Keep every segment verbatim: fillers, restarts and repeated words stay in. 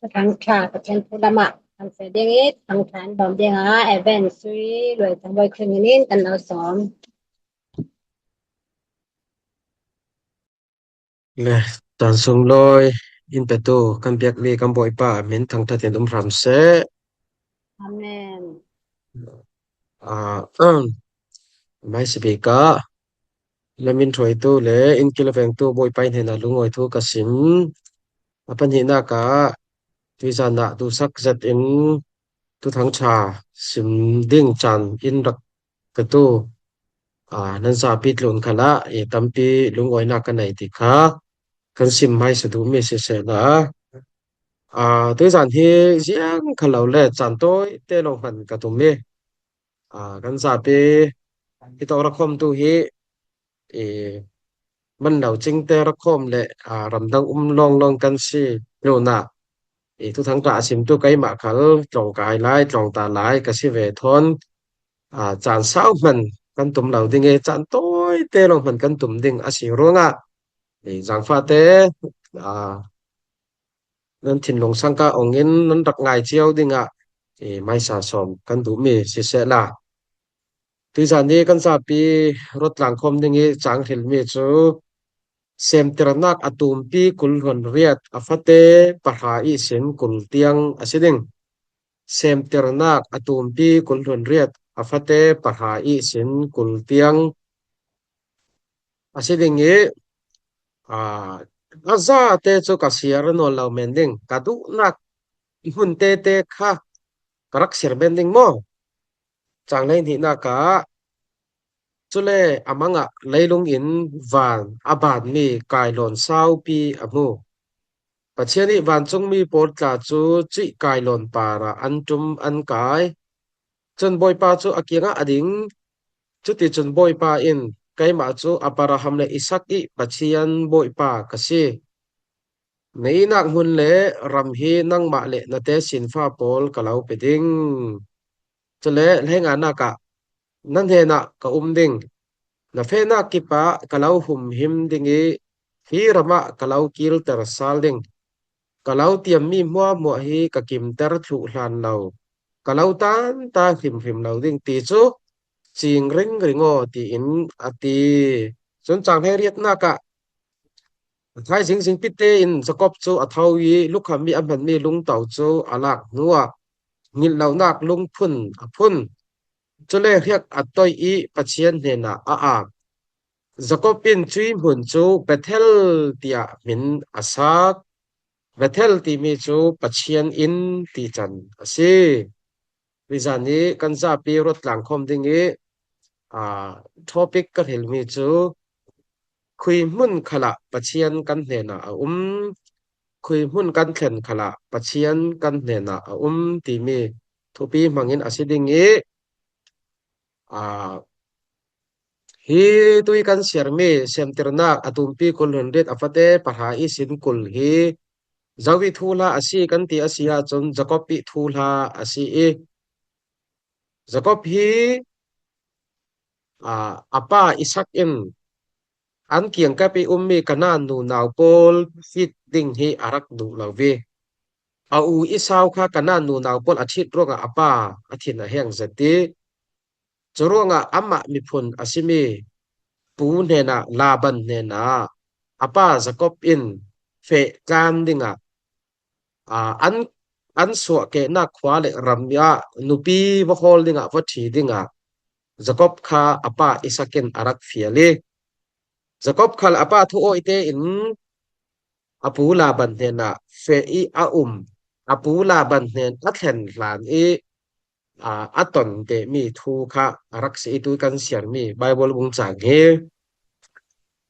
Thuthang ṭha Pathien thu lama kan fe ding i, thuthang ṭha inbawm ding a, Evan Sui Luai Thangboi Khring in kan lo sawm. Le, tan sung loi, in petu, kan biak mi, kan Bawipa, min thangthatin um hram se. Amen. A, um, mai si bik a, le min ṭhuoitu le, in kilvengtu, Bawipa in hena lungawi thu ka sim. A pahnina ka, tuizana dusak zet in, thuthang ṭha sim ding chan in rak ka tu, a, nan zapi tlun khala, i tampi lungawina ka nei ti kha, kan sim mai sa duh mi si se la. A, tuizan hi ziang kha lo le chan tawi te lo hman ka tum mi. A, kan zapi, hi to ra khom tu hi, i, man lo ching te ra khom le, a, ramdang um long long kan si, luna. I thuthang ṭha a sim tu keima khal, tlawng kai lai, tlawng ta lai, ka si ve thawn. A, chan sau hman kan tum lo ding e, chan tawi te lo hman kan tum ding a si ruanga. I, zangfa te, a, nan thinlung sangka awngin nan rak ngai chiau ding a, i, mai sa sawm kan duh mi si se la. Tuizan ni kan zapi ruot tlang khom ding i chang hril mi chu, Semtirnak a tumpi kul hluon riat a fate pahra i sin kul tiang a si ding. Semtirnak a tumpi kul hluon riat a fate pahra i sin kul tiang a si ding i, a, a za te chu ka siar nawn lo men ding, ka duhnak hmun te te kha ka rak siar men ding maw. Chang hleihnihnaka, chule a manga leilung in van a ban mi kailawn saupi a hmu. Pathien hi vanchung mi pawl tla chu chi kailawn para an tum an kai. Chun Bawipa chu a kianga a ding. Chuti chun Bawipa in, keima chu Abraham le Isak i Pathien Bawipa ka si. Na inak hmun le ram hi nangmah le na te sinfa pawl ka lo pe ding. Chule hlenganaka, na hnena ka um ding. Na fena kipa ka lo humhim ding i, hi rama ka lo kilter sal ding. Ka lo tiam mi hmuahmuah hi ka kimter thluh hlan lo. Ka lo tan ta hrim hrim lo ding ti chu ching ring ring aw tiin a ti. Chun chang hei riatnaka, a thai zing zing pite in Jakob chu a tho i, lukham mi a hman mi lungto chu a lak hnuah ngilhlonak lungphun a phun. Chule hriak a toi i Pathien hnena a ap. Jakob in chui hmun chu Bethel tia hmin a sak. Bethel ti mi chu Pathien in ti chan a si. Tuizan ni kan zapi ruot tlang khom ding i, a, topic ka hril mi chu, khui hmun khala Pathien kan hnena a um, khui hmun kan thlen khala Pathien kan hnena a um ti mi thupi hmangin a si ding i, a, hi tui kan siar mi Semtirnak a tumpi kul hluon riat a fate pahra i sin kul hi, zo i thu hla a si kan ti a si a chun Jakob i thu hla a si i. Jakob hi, a, a pa Isak in an kiang kap i um mi Kanan nu nau pawl fit ding hi a rak duh lo ve. A u Esau kha Kanan nu nau pawl a thit ruanga a pa a thin a heng zet i. Chu ruanga ama miphun a si mi pu hnena, Laban hnena, a pa Jakob in fe tlan dinga, a, an, an suah kehna khua le ram a nupi va hawl dinga, va thi dinga, Jakob kha a pa Isak in a rak fiel i. Jakob kha a pa thu awi te in a pu Laban hnena fe i a um. A pu Laban hnen a thlen hlan i, a, a ton te mi thu kha a rak si i tui kan siar mi Bible bung chang hi.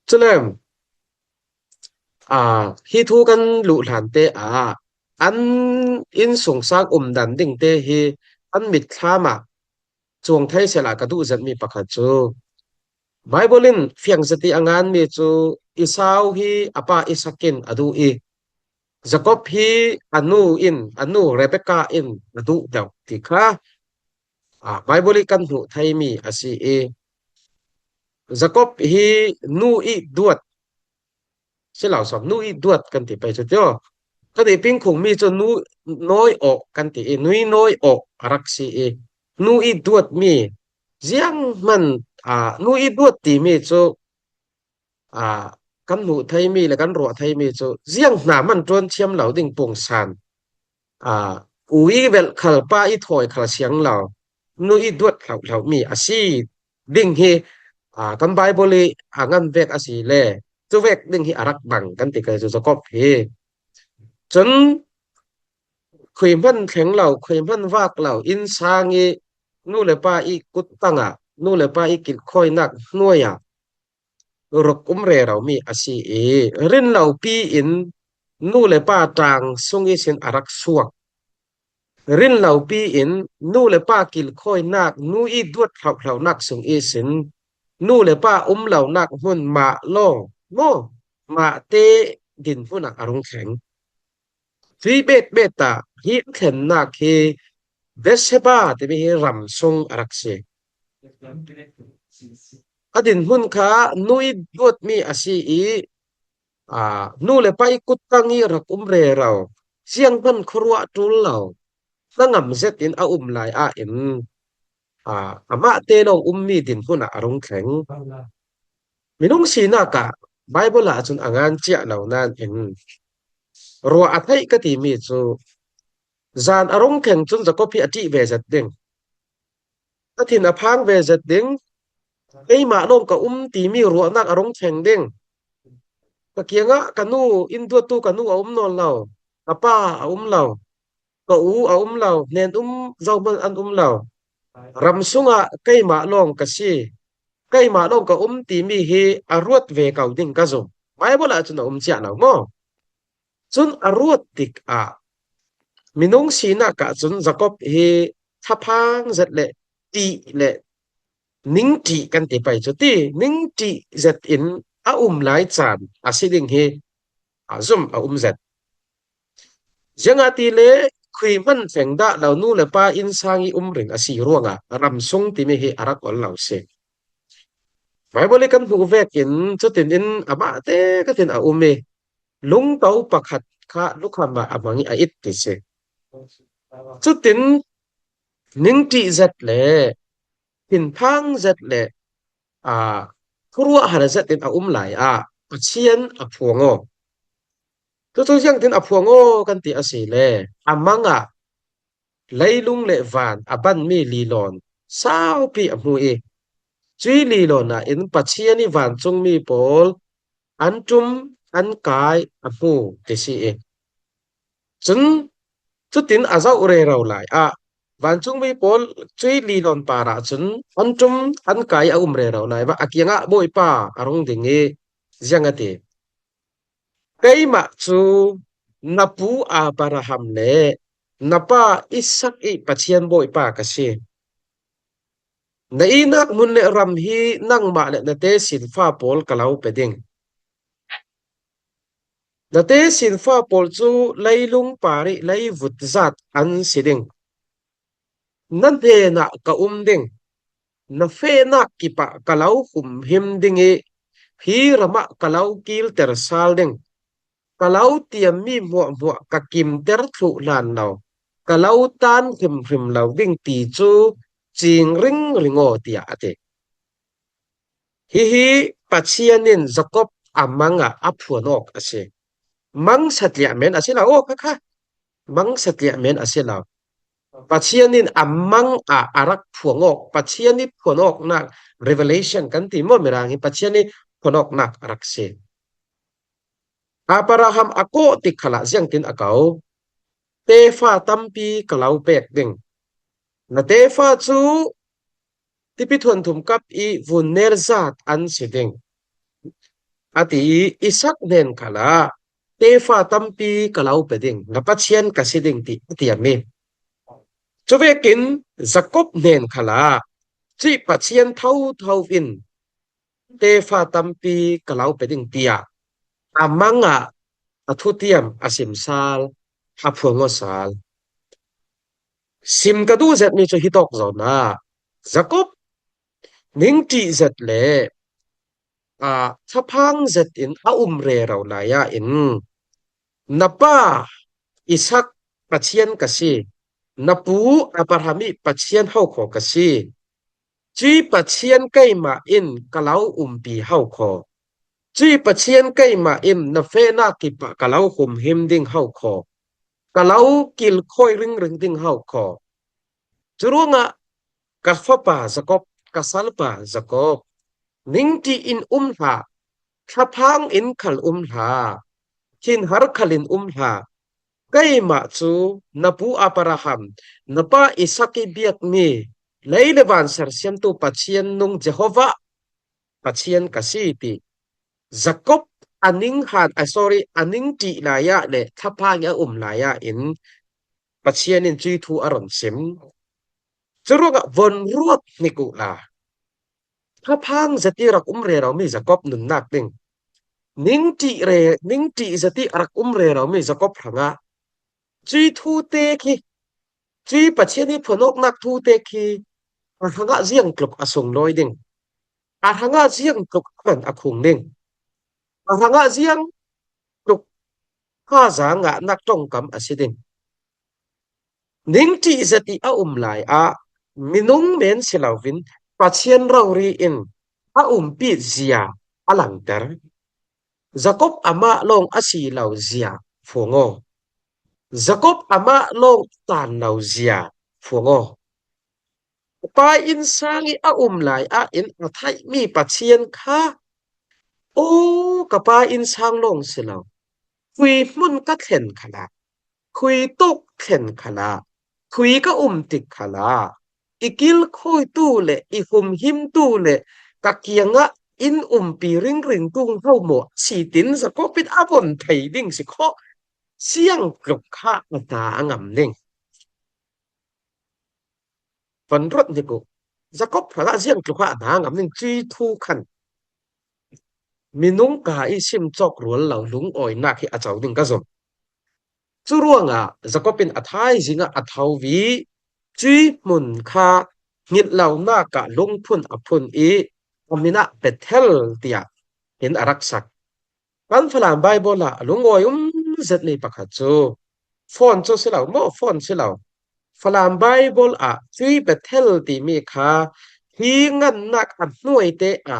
Chule, a, hi thu kan luh hlan te a, an insung sang um dan ding te hi an mitthlam a chuong thei sela ka duh zet mi pakhat chu, Bible in fiang zet i a ngan mi chu Esau hi a pa Isak in a duh i, Jakob hi a nu in, a nu Rebekah in a duh deuh ti kha, a, Bible i kan hmuh thei mi a si i. Jakob hi nu i duat, si lo sawm, nu i duat kan ti pei chu tio. Ka ti ping khung mi chu nu nawi awk kan ti i, nui nawi awk a rak si i. Nu i duat mi, ziang hman, a, nu i duat ti mi chu, a, kan hmu thei mi le kan ruah thei mi chu, ziang hna hman ṭuan thiam lo ding pung san. A, u i vel khal pa i thawi khal siang lo, nu i duat hlauh hlauh mi a si ding hi, a, kan Bible i a ngan vek a si le, chu vek ding hi a rak bang kan ti kei chu Jakob hi. Chun khui hman thleng lo, khui hman vak lo, insang i nu le pa i kut tanga, nu le pa i kilkhawinak hnuoia, rak um rero mi a si i, rin lo pi in nu le pa ṭang sung i sin a rak suok. Rin lo pi in nu le pa kilkhawinak, nu i duat hlauh hlauhnak sung i sin, nu le pa um lonak hmun mah lawng, maw, mah te dinhmuna a rung thleng. Tui bet bet ta hi thlennak hi Bethsheba ti mi hi ram sung a rak si. A dinhmun kha nu i duat mi a si i, a, nu le pa i kut tang i rak um rero, ziang hman khuo ruah tul lo, hnangam zet in a um lai a in, a, amah te lo um mi dinhmuna a rung thleng. Mi nung sinak a Bible a chun a ngan chiah lo nan in, ruah a theih ka ti mi chu, zan a rung thleng chun Jakob hi a ṭih ve zet ding. A thin a phang ve zet ding. Keima lawng ka um ti mi ruahnak a rung thleng ding. Ka kianga ka nu, in duattu ka nu a um nawn lo. Ka pa a um lo. Ka u a um lo. Hnen um zo hman an um lo. Ram sunga keima lawng ka si. Keima lawng ka um ti mi hi a ruat ve kau ding ka zum. Bible a chun a um chiah lo maw. Chun a ruat tik a, mi nung sinak a chun Jakob hi thaphang zet le ṭih le ning ṭih kan ti pei chu ti, ning ṭih zet in a um lai chan a si ding hi a zum a um zet. Zianga ti le khui hman thleng dah lo nu le pa insang i um ring a si ruanga ram sung ti mi hi a rak awl lo si. Bible i kan hmu vek in chutin in amah te ka tin a um i, lungto pakhat kha lukham a mang i a it ti si. Chutin ning ṭih zet le, thin phang zet le, a, khuo ruah har zet in a um lai a, Pathian a phuang aw. Chu chu ziang tin a phuang aw kan ti a si le, a manga leilung le van a ban mi lilawn saupi a hmu i, chu lilawn a in Pathian i van chung mi pawl an tum an kai a hmu ti si i. Chun chutin a zauh rero lai a, van chung mi pawl chu lilawn para chun an tum an kai a um rero lai va, a kianga Bawipa a rung ding i, ziang a ti. Keima chu na pu Abraham le na pa Isak i Pathian Bawipa ka si. Na inak hmun le ram hi nangma le na tesinfa pawl ka lo pe ding. Na tesinfa pawl chu leilung pari leivut zat an si ding. Na hnena ka um ding. Na fena kipa ka lo humhim ding i, hi rama ka lo kilter sal ding. Ka lo tiam mi hmuah hmuah ka kimter thluh hlan lo, ka lo tan hrim hrim lo ding ti chu ching ring ring aw tia a ti. Hi hi Pathianin Jakob a manga a phuan awk a si. Mang satliah men a si lo aw kha kha. Mang satliah men a si lo. Pathianin a manga a rak phuan awk, Pathian i phuan awkna revelation kan ti maw Mirang hi Pathian i phuan awkna a rak si. Abraham a kawh tik khala ziang tin a ko. Tefa tampi ka lo pek ding. Na tefa chu tipi thuan thum kap i vun ner zat an si ding. A ti i Isak hnen khala tefa tampi ka lo pe ding. Na Pathian ka si ding ti a ti a mi. Chuvekin Jakob hnen khala chu Pathian tho tho in tefa tampi ka lo pe ding tia a manga a thutiam a sim sal, a phuang aw sal. Sim ka duh zet mi chu hi tawk zo na. Jakob ning ṭih zet le, a, thaphang zet in a um rero lai a in, na pa Isak Pathian ka sie, na pu Abraham-i Pathian hau khaw ka sie. Chu Pathian keima in ka lo umpi hau khaw. Chu Pathian keima in na fena kipa ka lo humhim ding hau khaw. Ka lo kilkhawi ringring ding hau khaw. Churuanga ka fapa Jakob, ka salpa Jakob, ning ṭi in um hla, thlaphang in khal um hla, thinhar khalin um hla. Keima chu na pu Abraham, na pa Isak-i biek mi, lei le van sersiamtu Pathian nung Jehova Pathian ka sie ti. Jakob a ning han, a, sorry, a ning ṭi laia le thlaphang a um laia in Pathian in chu thu a rawn sim. Churuanga von ruat hnik u la. Thlaphang zati rak um rero mi Jakob nunnak ding. Ning ṭi re, ning ṭi zati rak um rero mi Jakob ranga. Chu thu te khi, chu Pathian-i phonawknak thu te khi, a ranga ziang tluk a sung lawi ding. A ranga ziang tluk a man a khung ding. A ranga ziang tluk ha zanga nak ṭawngkam a si ding. Ning ṭi zati a um lai a, minung men si lovin, Pathian rori in a umpi zia a langter. Jakob ama lawng a si lo zia fuong aw. Jakob ama lawng tan lo zia fuong aw. Pa insang-i a um lai a in a thai mi Pathian kha. O, ka pa insang lawng si lo. Khui hmun ka thlen khala. Khui tuk thlen khala. Khui ka um tik khala. I kilkhawitu le, i humhimtu le, ka kianga in umpi ringringtu hau maw si tin Jakob-in a von thei ding si khaw. Ziang tluk kha a ta a ngam ding. Von ruat hnik u. Jakob ranga ziang tluk kha a ta a ngam ding chu thu khan. Minung ka i sim chawk rual lo lungawinak hi a chau ding ka zawm. Churuanga Jakob-in a thai zinga a tho vi chu hmun kha ngilhlonak a lungphun a phun i a mina Bethel tia in a rak sak. Kan Falam Bible-a a lungawi um zet mi pakhat chu. Phone chu si lo maw, phone si lo. Falam Bible-a chu Bethel ti mi kha hi ngannak a hnuoi te a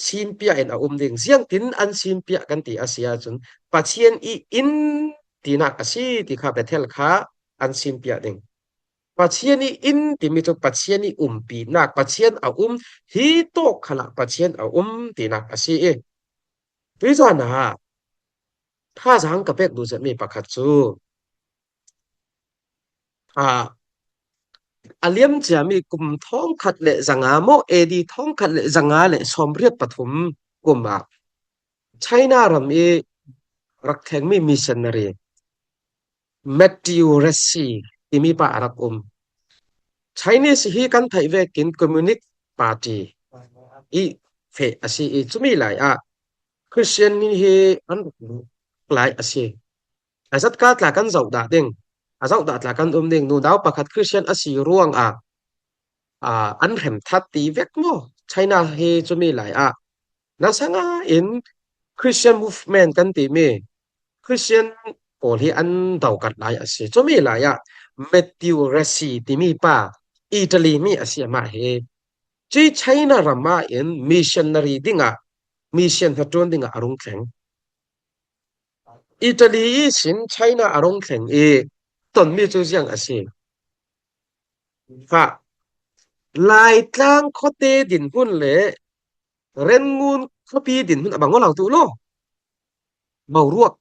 siempia in a um ding. Ziang tin an siempia kan ti a sia chun Pathian-i in tinak a si ti kha Bethel kha an siempia ding. Pathian-i in ti mi chu Pathian-i umpinak, Pathian a um, hi tawk khala Pathian a um tinak a si e. Tuizana, tha zang ka pek duh zet mi pakhat chu. A, a liam chia mi kum thawng khat le zanga maw, A D thawng khat le zanga le sawmriat pathum kuma China ram i rak thleng mi missionary Matthew Ricci ti mi pa a rak um. Chinese hi kan thei vekin Communist Party i fe a si i chumi lai a Christian ni hi an rak lai a si. A zat ka tla kan zau da ding. A zau da tla kan um ding. Nu dau pakhat Christian a si ruang a. A, an rem that ti vek maw. China hi chumi lai a. Na sanga in Christian movement kan ti mi. Christian pawl hi an dau kat lai a si. Chumi lai a. Matthew Ricci ti mi pa. Italy mi a si ama hi. Chu China rama in missionary dinga. Mission hnaṭuon dinga a rung thleng. Italy i sin China a rung thleng i ton mi chu ziang a si. Fa. Laitlang khawte dinhmun le Renngun khawpi dinhmun a bang aw lo tu lo. Boruak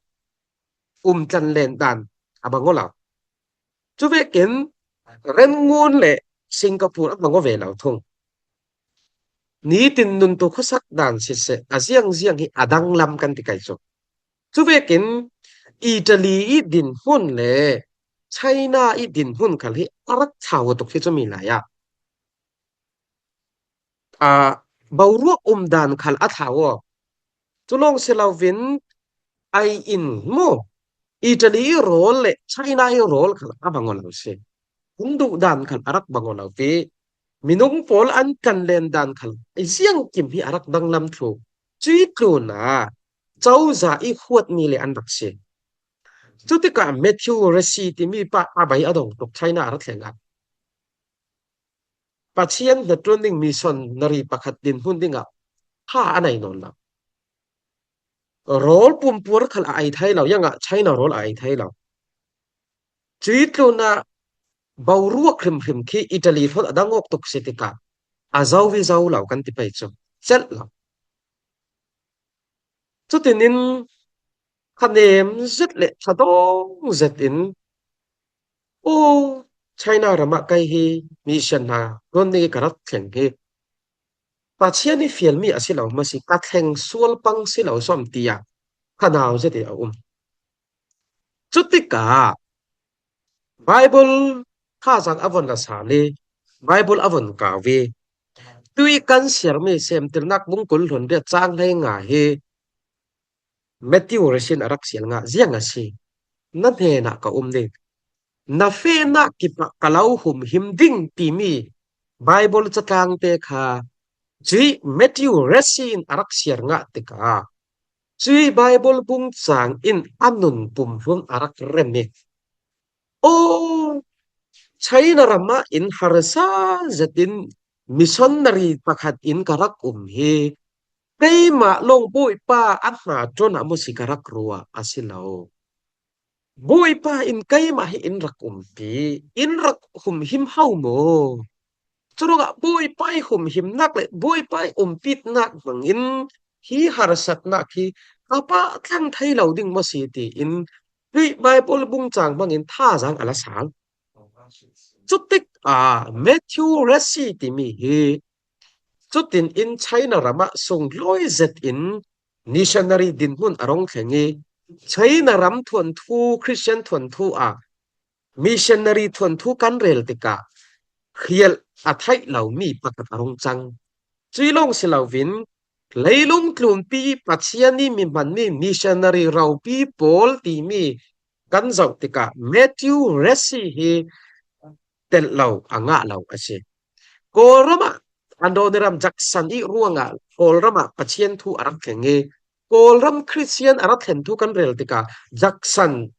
um tlan len dan a bang aw lo. Chu vekin Renngun le Singapore a bang aw ve lo thung. Nitin nun tu khawsak dan sise a ziang ziang hi a danglam kan ti kai chu. Chu vekin Italy i dinhmun le China i dinhmun khal hi a rak thau tuk hi chu mi lai a. A, boruak um dan khal a thau aw. Chu lawng si lovin ai in maw. Italy i role le China i role khal a bang aw lo si. An duh dan khal a rak bang aw lo pi. Minung pawl an kan len dan khal i ziang kim hi a rak danglam thu. Chu i tluna, chauza i huat mi le an rak si. Chuti kha Matthew Ricci ti mi pa a bai a dong tuk China a ra thleng a. Pathian hnaṭuon ding missionary pakhat dinhmun dinga tha a nei nawn lo. Rawl pumpuor khal a ei thei lo, ieng ang China rawl a ei thei lo. Chu tluna boruak hrim hrim khi Italy hnuoi a dang awk tuk si ti kha a zo vi zo lo kan ti pei chu. Chel lo. Chuti nin kha nem zet le tha dawng zet in, o, China rama kei hi mission hnaṭuon ding ka ra thleng hi Pathian hi fiel mi a si lo maw si, ka thleng suol pang si lo sawm tia kha nau zet a um. Chuti kha Bible tha zang a von la sa le, Bible a von kau ve. Tui kan siar mi Semtirnak bung kul hluon riet chang hleinga hi Matthew Ricci-in a rak siel nga zieng a si. Na hnena ka um ding. Na fena kipa ka lo humhim ding ti mi Bible chatlang te kha chu Matthew Ricci-in a rak siar nga ti kha. Chu Bible bung chang in a nun pum hluon a rak rem e. O, China rama in harsa zet in missionary pakhat in ka rak um hi. Keima lawng Bawipa a hnaṭuon a maw si ka rak ruo a si lo. Bawipa in keima hi in rak umpi, in rak humhim hau maw. Churuok a Bawipa i humhimnak le Bawipa i umpitnak hmangin hi harsatna khi ka pa tlang thei lo ding maw si tiin tui Bible bung chang hmangin tha zang a la sal. Chuti kha Matthew Ricci ti mi hi chuti in China rama sunglawi zet in missionary dinhmun a rong thleng e. China ram thuonthu, Christian thuonthu a missionary thuonthu kan rel ti kha khial a thei lo mi pakhat a rong chang. Chu lawng si lovin leilung tlumpi Pathian ni mi hman mi missionary ropuipawl ti mi kan zo ti kha Matthew Ricci hi tel lo a nga lo a si. Kawlrama Adoniram Judson i ruonga Kawlrama Pathian thu a rak thleng e. Kawlram Christian a rak thlen thu kan rel ti kha Judson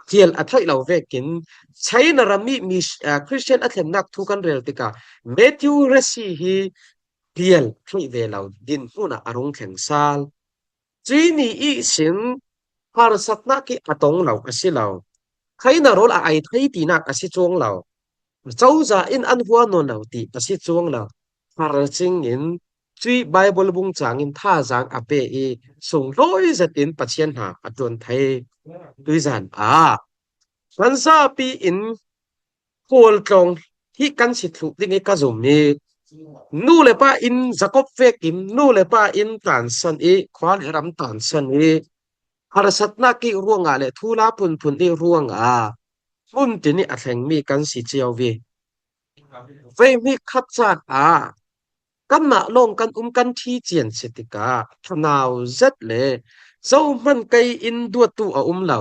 khial a thei lo vekin China rama mi, mi, ah, Christian a thlennak thu kan rel ti kha Matthew Ricci hi khial thei ve lo dinhmuna a rong thleng sal. Chu ni i sin harsatna khi a tong lo a si lo. China rawl a ei thei tinak a si chuong lo. Chauza in an hua nawn lo ti a si chuong lo. Har chingin chu Bible bung changin tha zang a pe i sunglawi zet in Pathian hna a ṭuon thei. Tuizan a kan zapi in Khuol tlawng hi kan si thluh ding i ka zum mi. Nu le pa in Jakob vekin, nu le pa in tansan i, khua le ram tansan i, harsatna khi ruonga le thula phunphun i ruonga hmun tin i a thleng mi kan si chiau ve. Vei mi khat chan a, kanmah lawng kan um kan thi chian si ti kha, thanau zet le, zo hman kei in duattu a um lo,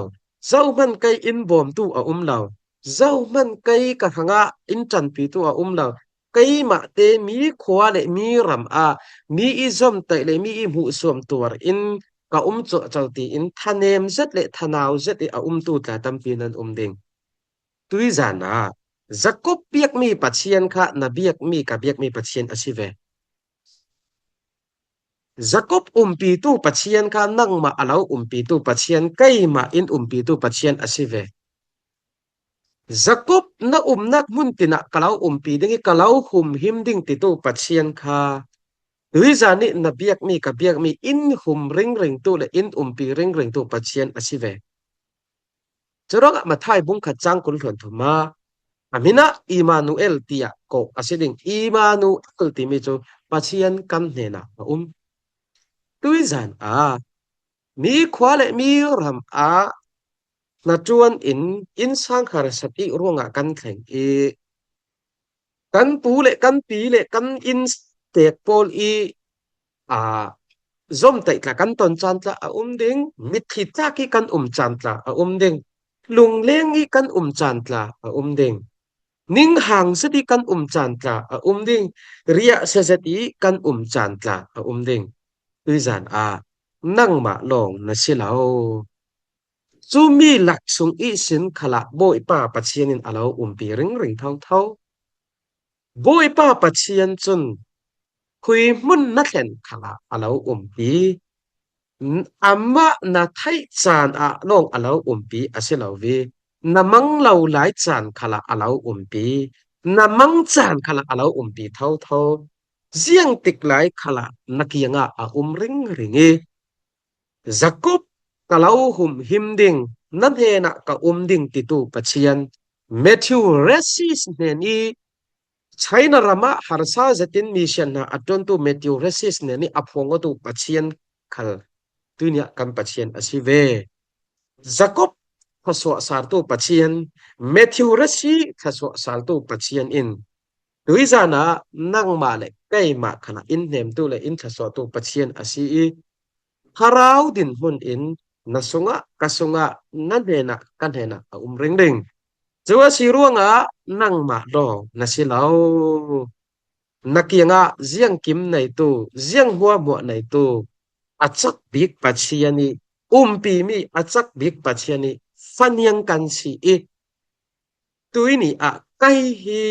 zo hman kei in bawmtu a um lo, zo hman kei ka hranga in ṭanpitu a um lo, keimah te mi khua le mi ram a, mi i zawmtaih le mi i hmuhsuam tuar in ka um chauh chauh tiin thanem zet le thanau zet i a umtu tla tampi nan um ding. Tuizan a, Jakob biek mi Pathian kha na biek mi ka biek mi Pathian a si ve. Jakob umpitu Pathian kha nangmah a lo umpitu Pathian, keimah in umpitu Pathian a si ve. Jakob na umnak hmun tina ka lo umpi ding i ka lo humhim ding titu Pathian kha tuizan i na biek mi ka biek mi in hum ringringtu le in umpi ringringtu Pathian a si ve. Churuok a Mathai bung khat chang kul hluon thuma, a hmina Immanuel tia ko a si ding. Immanuel ti mi chu Pathian kan hnena a um. Tuizan a, mi khua le mi ram a hna ṭuon in, in sang harsat i ruonga kan thleng i, kan pu le kan pi le kan in stek pawl i, a, zawmtaih tla kan ton chan tla a um ding, mitthli tlak i kan um chan tla a um ding, lungleng i kan um chan tla a um ding, ning hang zet i kan um chan tla a um ding, riahse zet i kan um chan tla a um ding. Tuizan a, nangmah lawng na si lo. Chu mi lak sung i sin khala Bawipa Pathianin a lo umpi ring ring tho tho. Bawipa Pathian chun khui hmun na thlen khala a lo umpi. N-, ama na thei chan a lawng a lo umpi a si lo vi. Na mang lo lai chan khala a lo umpi. Na mang chan khala a lo umpi tho tho. Ziang tik lai khala na kianga a um ring ring i. Jakob ka lo hum him ding, na hnena ka um ding titu Pathian. Matthew Resis hnen i China rama harsa zetin mission na a tontu Matthew Resis hnen i a phongawtu Pathian khal tunia kan Pathian a si ve. Jakob thlasawh saltu Pathian, Matthew Resi thlasawh saltu Pathian in tuizana nangma le keima khala in hnemtu le in thlasawhtu Pathian a si i, thlarau dinhmun in na sunga, ka sunga, na hnena, ka hnena a um ring ring. Chu a si ruanga nangma dawng na si lo. Na kianga ziang kim neitu, ziang hmuahmuah neitu, a chak bik Pathian i, umpi mi a chak bik Pathian i, faniang kan si i. Tuini a kei hi,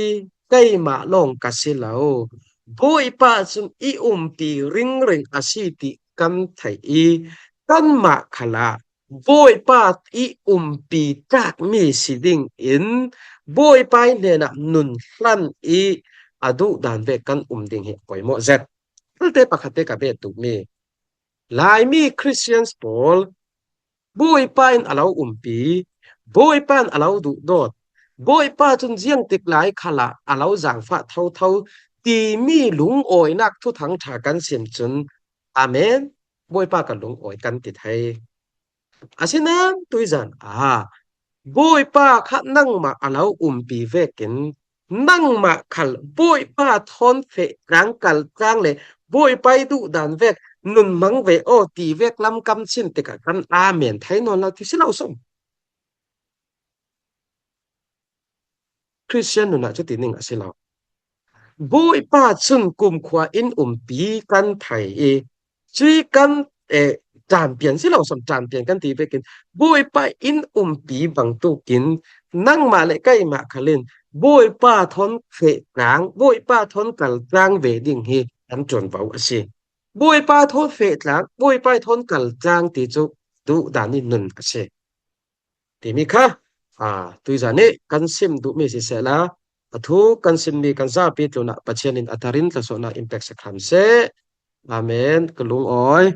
keima lawng ka si lo. Bawipa chun i umpi ring ring a si ti kan thei i, kanma khala Bawipa i umpi tak mi si dingin, Bawipa i hnena nun hlan i a duh dan ve kan um ding hi a poimaw zet. Thil te pakhat te ka bet tuk mi. Laimi Christians pawl, Bawipa in a lo umpi, Bawipa in a lo duh dawt, Bawipa chun ziang tik lai khala a lo zangfah tho tho, ti mi lungawinak thuthang ṭha kan sim chun, Amen, Bawipa ka lungawi kan ti thei. Asinan tuizan a, Bawipa kha nangma a lo umpi vekin, nangma khal Bawipa thawn feh tlang kal tlang le Bawipa i duh dan vek nun hmang ve aw ti vek lam kan sim tikah kan amen thei nawn lo ti si lo sawm. Christian nunah chu ti ning a si lo. Bawipa chun kumkhua in umpi kan thei i, chu kan, eh, ṭanpian si lo sawm, ṭanpian kan ti vekin, Bawipa in umpi bang tukin, nangma le keima khalin, Bawipa thawn feh tlang, Bawipa thawn kal tlang ve ding hi kan ṭuanvo a si. Bawipa thawn feh tlang, Bawipa thawn kal tlang ti chu duh dan i nun a si. Ti mi kha, a, tuizan i kan sim duh mi si sela, a thu kan sim mi kan zapi tluna Pathian in a tharin thlasawhna in pek sak hram se. Amen. Ka lungawi.